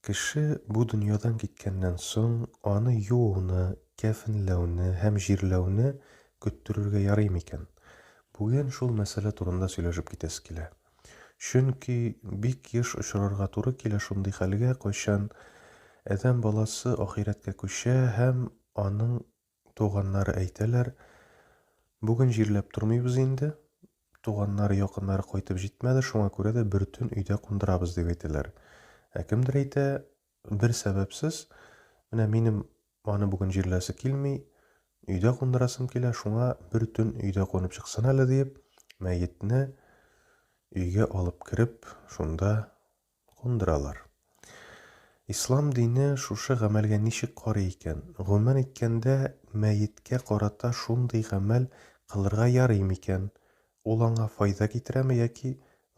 Кеше бу дөньядан киткәннән соң, аны юуны, кәфенләүне һәм җирләүне көттерергә ярый микән? Бүген шул мәсьәлә турында сөйләшеп китәсе килә. Чөнки бик еш очрарга туры килә шундый хәлгә, кайчан адәм баласы ахирәткә күчә һәм аның Туганнары әйтәләр, Бүген җирләп тормыйбыз инде, туганнары, якыннары кайтып җитмәде, шуңа күрә дә бер төн өйдә кундырабыз, дип әйтәләр. Ә кемдер әйтә, бер сәбәпсез, менә минем аны бүген җирләсе килми, өйдә кундырасым килә, шуңа бер төн өйдә кунып чыксын әле, диеп, мәетне өйгә алып кереп, шунда Кундыралар. Ислам дине шушы гамәлгә ничек карый икән? Гомумән әйткәндә, мәеткә карата шундый гамәл кылырга ярый микән? Ул аңа файда китерәме яки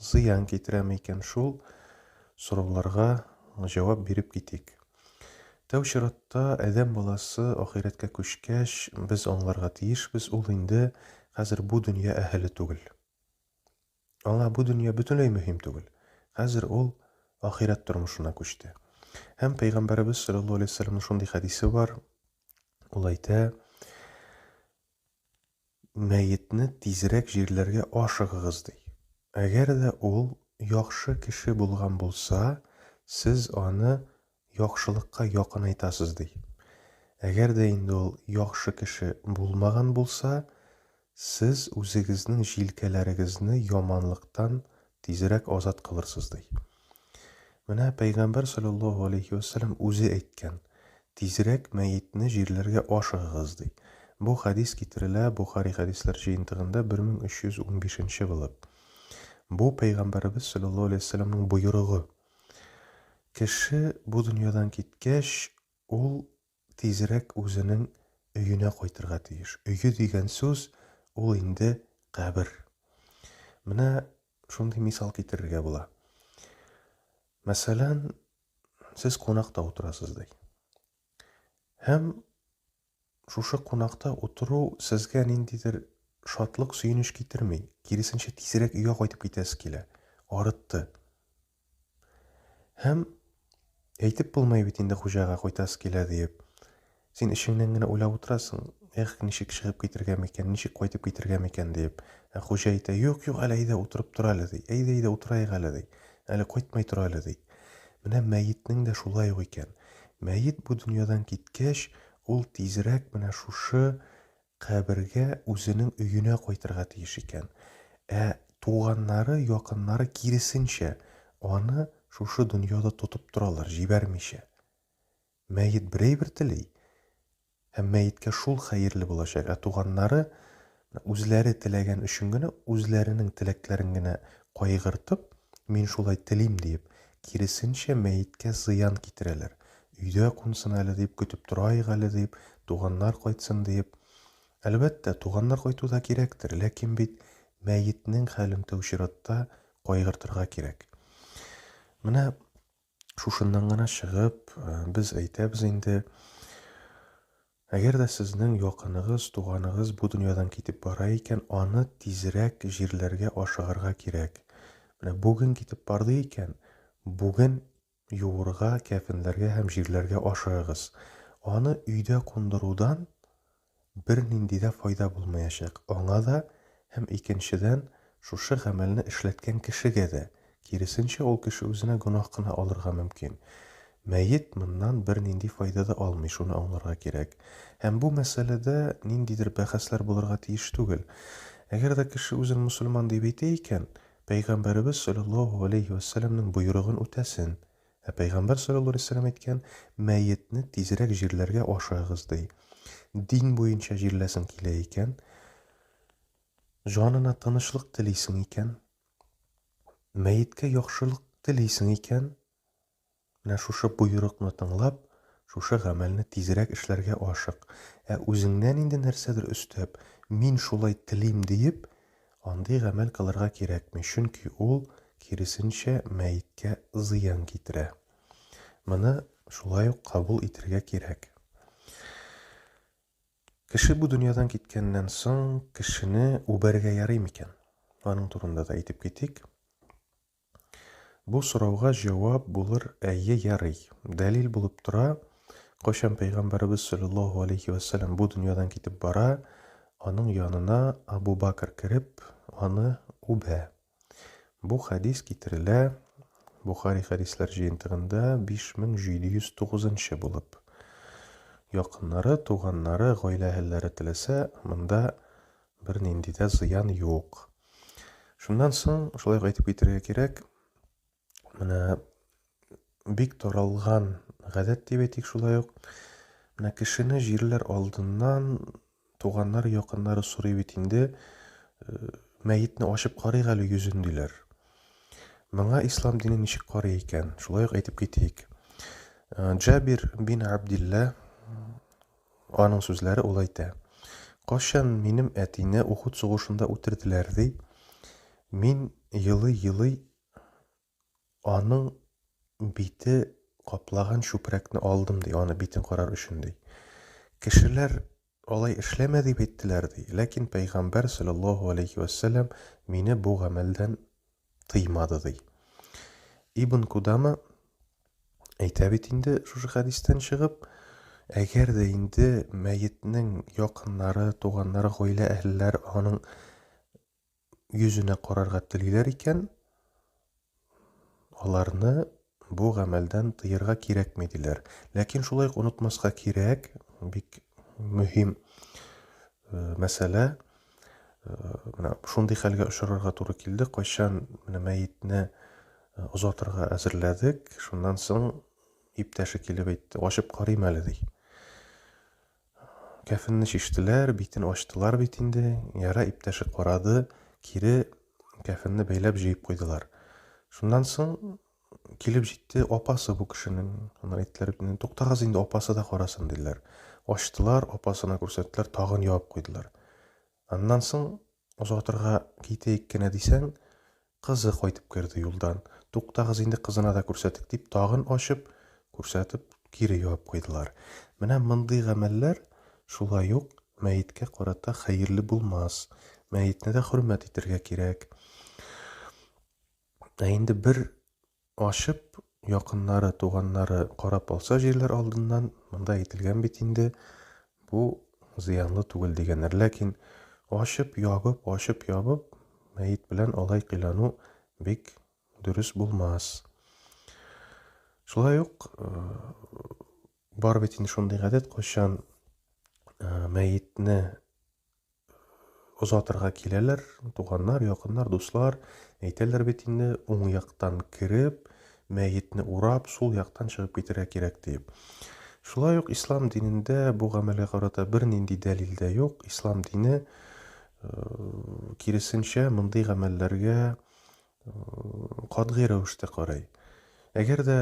зыян китерәме икән? Шул сорауларга җавап биреп китик. Тәү чиратта, адәм баласы ахирәткә күчкәч, без аңларга тиешбез, ул инде хәзер бу дөнья әһеле түгел. Аңа бу дөнья бөтенләй мөһим түгел. Хәзер ул ахирәт тормышына күчте. Һәм пәйгамбәребез саллаллаһу алейһи вәсәлләмнең шундый хәдисе бар. Ул әйтә: Мәетне тизрәк җирләргә ашыгыгыз, ди. Әгәр дә ул яхшы кеше булган булса, сез аны яхшылыкка якынайтасыз, ди. Әгәр дә инде ул яхшы кеше булмаган булса, сез үзегезнең җилкәләрегезне яманлыктан тизрәк азат кылырсыз, ди. Менә пәйгамбәр салләллаһу алейһи вә сәлләм үзе әйткән, Тизрәк мәетне җирләргә ашыгыгыз, ди. Бу хәдис китерелә Бохари хәдисләр җыентыгында 1315 нче булып. Бу пәйгамбәребез салләллаһу алейһи вә сәлләмнең боерыгы. Кеше бу дөньядан киткәч, ул тизрәк үзенең өенә кайтырга тиеш. Өе дигән сүз ул инде кабер. Менә шундый мисал китерергә була. Мәсәлән, сез кунакта утырасыз ди. Һәм шушы кунакта утыру сезгә ниндидер шатлык, сөенеч китерми. Киресенчә, тизрәк өйгә кайтып китәсе килә. Арытты. Һәм әйтеп булмый бит инде хуҗага кайтасы килә диеп. Син эчеңнән генә уйлап утырасың, эх, ничек чыгып китергә микән, ничек кайтып китергә микән диеп. Ә хуҗа әйтә, юк, юк, әле әйдә утырып тор әле ди. Әйдә, әйдә утырайык әле ди. Әле кайтмый тор әле ди. Менә мәетнең дә шулай ук икән. Мәет бу дөньядан киткәч, ул тизрәк менә шушы кабергә, үзенең өенә кайтырга тиеш икән. Ә туганнары, якыннары киресенчә, аны шушы дөньяда тотып торалар, җибәрмичә. Мәет бер әйбер тели, һәм мәеткә шул хәерле булачак, ә туганнары үзләре теләгән өчен генә, үзләренең теләкләрен генә кайгыртып, мин шулай телим диеп, киресенчә, мәеткә зыян китерәләр. Өйдә кунсын әле дип, көтеп тораек әле дип, туганнар кайтсын диеп. Әлбәттә, туганнар кайту да кирәктер, ләкин бит мәетнең хәлен тәү чиратта кайгыртырга кирәк. Менә шушыннан гына чыгып, без әйтәбез инде, әгәр дә сезнең якыныгыз, туганыгыз бу дөньядан китеп бара икән, аны тизрәк җирләргә ашыгырга кирәк. Менә бүген китеп барды икән, бүген юырга, кәфенләргә һәм җирләргә ашыгыгыз. Аны өйдә кундырудан бернинди дә файда булмаячак аңа да һәм, икенчедән, шушы гамәлне эшләткән кешегә дә. Киресенчә, ул кеше үзенә гөнаһ кына алырга мөмкин. Мәет моннан бернинди файда да алмый, шуны аңларга кирәк. Һәм бу мәсьәләдә ниндидер бәхәсләр булырга тиеш түгел. Әгәр дә кеше үзен мөселман дип әйтә икән, Пәйгамбәребез салләллаһу галәйһи вә сәлләмнең боерыгын үтәсен. Ә Пәйгамбәр салләллаһу галәйһи вә сәлләм әйткән, Мәетне тизрәк җирләргә ашыгыгыз, ди. Дин буенча җирләсең килә икән, җанына тынычлык телисең икән, мәеткә яхшылык телисең икән, Менә шушы боерыкны тыңлап, шушы гамәлне тизрәк эшләргә ашык. Ә үзеңнән инде нәрсәдер өстәп, мин шулай телим диеп, андый гамәл кылырга кирәкми, чөнки ул, киресенчә, мәеткә зыян китерә. Моны шулай ук кабул итергә кирәк. Кеше бу дөньядан киткәннән соң, кешене үбәргә ярый микән? Аның турында да әйтеп китик. Бу сорауга җавап булыр әйе ярый. Дәлил булып тора, кайчан пәйгамбәребез салләллаһу алейһи вә сәлләм бу дөньядан китеп бара, аның янына Абу Бакр кереп, аны үбә. Бу хәдис китерелә Бухари хәдисләр җыентыгында 5709 нчы булып. Якыннары, туганнары, гаилә әһелләре теләсә, монда бернинди дә зыян юк. Шуннан соң шулай ук әйтеп китәргә кирәк, менә бик таралган гадәт дип әйтик шулай ук, менә кешене җирләр алдыннан туганнар, якыннары сорый бит инде, э, мәетне ачып карыйк әле йөзен диләр. Моңа ислам дине ничек карый икән? Шулай ук әйтеп китик. Э, Джабир бин Абдилла Аның сүзләре, ул әйтә, Кайчан минем әтине Ухуд сугышында үтерделәр, ди, мин елый-елый аның бите каплаган чүпрәкне алдым, ди, аны битен карар өчен, ди. Кешеләр алай эшләмә дип әйттеләр, ди, ләкин пәйгамбәр салләллаһу алейһи вә сәлләм мине бу гамәлдән тыймады, ди. Ибн Кудама әйтә бит инде шушы хәдистән чыгып, әгәр дә инде мәетнең якыннары, туганнары, гаилә әһелләре аның йөзенә карарга телиләр икән, аларны бу гамәлдән тыерга кирәкми диләр. Ләкин шулай ук онытмаска кирәк, бик мөһим э, мәсьәлә. Э, менә шундый хәлгә очрарга туры килде, кайчан менә мәетне э, озатырга әзерләдек, шуннан соң иптәше килеп әйтте, ачып карыйм әле ди. Кәфенне чиштеләр, битен ачтылар бит инде. Яра иптәше карады, кире кәфенне бәйләп җыеп куйдылар. Шуннан соң килеп җитте апасы бу кешенең. Аннан әйттеләр, туктагыз инде, апасы да карасын, диделәр. Ачтылар, апасына күрсәттеләр, тагын ябып куйдылар. Аннан соң озатырга китәек кенә дисәң, кызы кайтып керде юлдан. Туктагыз инде, кызына да күрсәтик дип, тагын ачып, күрсәтеп, кире ябып куйдылар. Менә мондый гамәлләр шулай ук мәеткә карата хәерле булмас. Мәетне дә хөрмәт итәргә кирәк. Ә инде бер ачып, якыннары, туганнары карап алса җирләр алдыннан, монда әйтелгән бит инде, бу зыянлы түгел дигәннәр. Ләкин ачып, ябып, ачып, ябып, мәет белән алай кыйлану бик дөрес булмас. Шулай ук э, бар бит инде шундый гадәт, кайчан э, мәетне озатырга киләләр, туганнар, якыннар, дуслар, әйтәләр бит инде, уң яктан кереп, мәетне урап, сул яктан чыгып китәргә кирәк диеп. Шулай ук ислам динендә бу гамәлгә карата бернинди дәлил дә юк. Ислам дине э, киресенчә мондый гамәлләргә э, катгый рәвештә карый. Әгәр дә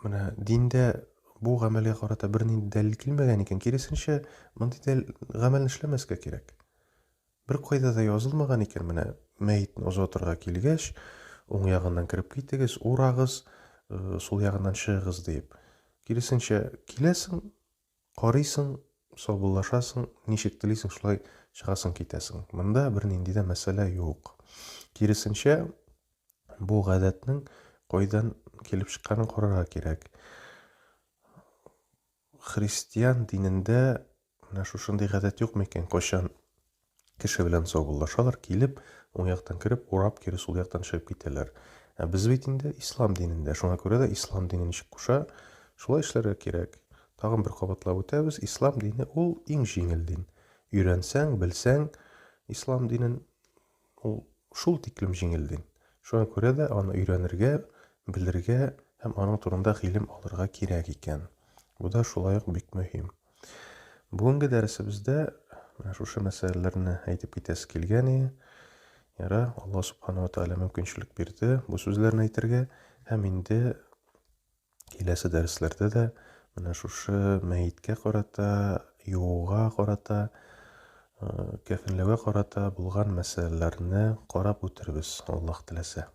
менә диндә бу гамәлгә карата бернинди дәлил килмәгән икән, киресенчә, мондый дәл гамәлне эшләмәскә кирәк. Бер кайда да язылмаган икән, менә мәетне озатырга килгәч, уң ягыннан кереп китегез, урагыз, э, сул ягыннан чыгыгыз диеп. Киресенчә, киләсең, карыйсың, саубуллашасың, ничек телисең, шулай чыгасың, китәсең. Монда бернинди дә мәсьәлә юк. Киресенчә, бу гадәтнең кайдан килеп чыкканын карарга кирәк. Христиан динендә менә шушындый гадәт юк микән? Кайчан кеше белән саубуллашалар, килеп, уң яктан кереп, урап, кире сул яктан чыгып китәләр. Ә без бит инде ислам динендә. Шуңа күрә дә ислам дине ничек куша, шулай эшләргә кирәк. Тагын бер кабатлап үтәбез, ислам дине ул иң җиңел дин. Өйрәнсәң, белсәң, ислам динен Ул шул тиклем җиңел дин. Шуңа күрә дә аны өйрәнергә, белергә һәм аның турында гыйлем алырга кирәк икән. Бу да шулай ук бик мөһим. Бүгенге дәресебездә менә шушы мәсьәләләрне әйтеп китәсе килгән иде. Яра, Алла субхана ва тааля мөмкинчелек бирде бу сүзләрне әйтергә һәм инде Киләсе дәресләрдә дә менә шушы мәеткә карата, юуга карата, кәфенләүгә карата булган мәсьәләләрне карап үтербез, Аллаһ теләсә.